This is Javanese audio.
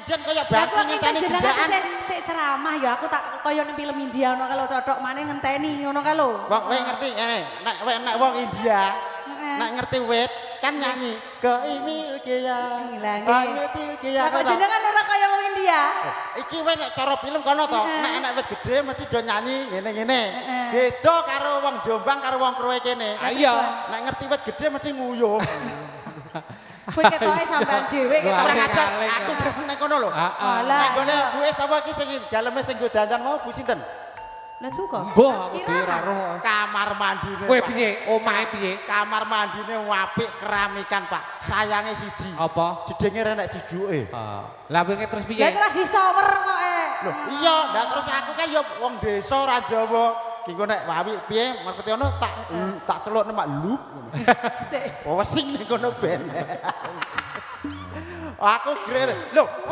Presiden kaya Lah banci kok ngenteni jenengan gendaan. Sik sik ceramah ya aku tak kaya ning film India ngono kae lho, totok maneh ngenteni ngono kae lho. Wong kowe ngerti ngene, nek kowe nek wong India, nek ngerti wit kan nyanyi Koi mil gaya. Lah nggih. Ayo gaya. Lah kok jenengan ora kaya wong India? Iki wae nek cara film kono to, nek enek wit gedhe mesti do nyanyi ngene-ngene. Beda karo wong Jombang karo wong Krowe kene. Ah, iya. Nek ngerti wit gedhe mesti nguyuh. Kowe ketoke sampean dhewe Wah, ketoke. Kurang ajar, aling, aku demen nek kono lho. Heeh. Alah. Nek gone buke sapa iki sing daleme sing nggo dandan mau Bu sinten? Lah duka. Mbuh aku dhewe ora roh. Kamar mandine. Kowe Pak. piye? Omahe piye? Kamar mandine apik keramikan, Pak. Sayange siji. Apa? Jedenge renek jiduke. Ah. Lah wingi terus Lah piye? terus di shower kok eh. Loh, iya, lah terus aku kan ya wong desa ora Jawa. Ki engko nek wawi piye merpeti ono tak tak celukne mak lup ngono. Sik. Wesing ning kono ben. Aku gre. Lho, kowe